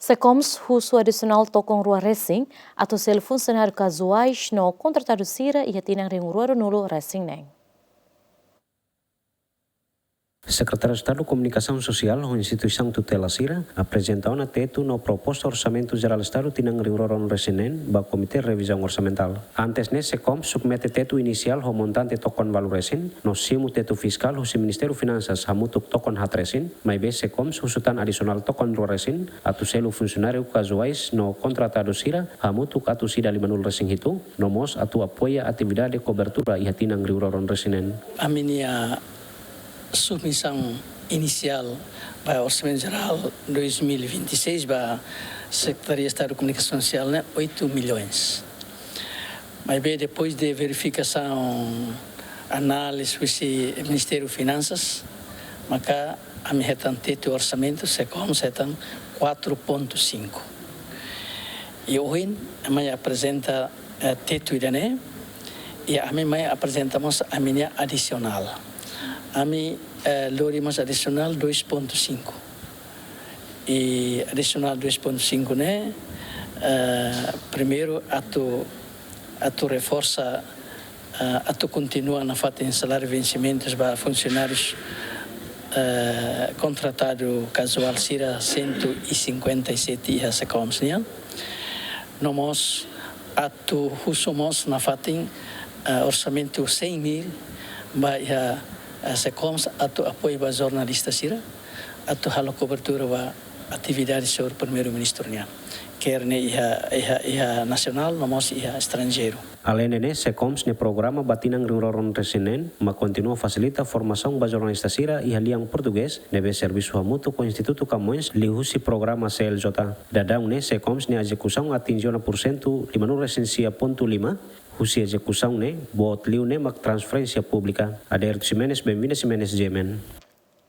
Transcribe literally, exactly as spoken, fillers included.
SECOMS husu adisionál tokon rua resin atu selu funsionáriu kazuais no kontratadu sira iha tinan rihun rua ruanulu resin neen. Sekretáriu Estadu Komunikasaun Sosiál ho instituisaun tutela sira aprezenta ona tetu no proposta Orsamentu Jerál Estadu tinan rihun rua ruanulu resin neen ba Komité Revizaun Orsamentál. Antes ne'e SECOMS submete tetu inisiál ho montante tokon ualu resin, no simu tetu fiskál husi Ministériu Finansas hamutuk tokon haat resin, maibé SECOMS husu tan adisionál tokon rua resin atu selu funsionáriu kazuais no kontratadu sira hamutuk atus ida limanulu resin hitu, no mós atu apoia atividade kobertura iha tinan rihun rua ruanulu resin neen. Ami-nia submisaun inisiál ba Orsamentu Jerál dois mil e vinte e seis ba Sekretaria Estadu Komunikasaun Sosiál ne'e oito milhões. Maibé depois de verifikasaun, análize husi Ministériu Finansas, maka ami hetan tetu orsamentu, SECOMS hetan quatro ponto cinco. I ohin ami aprezenta, eh, tetu ida-ne'e, i ami mai aprezenta mós ami-nia adisionál. Ami, eh, lori mós adisionál dois ponto cinco. I adisionál dois ponto cinco ne'e, eh, primeiru atu, atu reforsa, eh, atu kontinua nafatin saláriu vensimentus ba funsionárius, eh, kontratadu kazuál sira cento e cinquenta e sete iha SECOMS nian. No mós atu husu mós nafatin, eh, orsamentu cem mil ba iha, eh, SECOMS atu apoiu ba jornalista sira, atu halo kobertura ba atividade señór Primeiru-Ministru nian, ker ne'e iha, iha, iha nasionál, no mós iha estranjeiru. Aleinde ne'e, SECOMS nia programa ba tinan rihun rua ruanulu resin neen mak kontinua fasilita formasaun ba jornalista sira iha lian portugés, ne'ebé servisu hamutuk ho Institutu Camões liuhusi programa C L J. Daudaun ne'e SECOMS nia ezekusaun atinje ona pursentu limanulu resin sia pontu lima, husi ezekusaun ne'e, boot liu ne'e mak transferénsia públika. Aderito Ximenes, Benvinda Ximenes, G M N.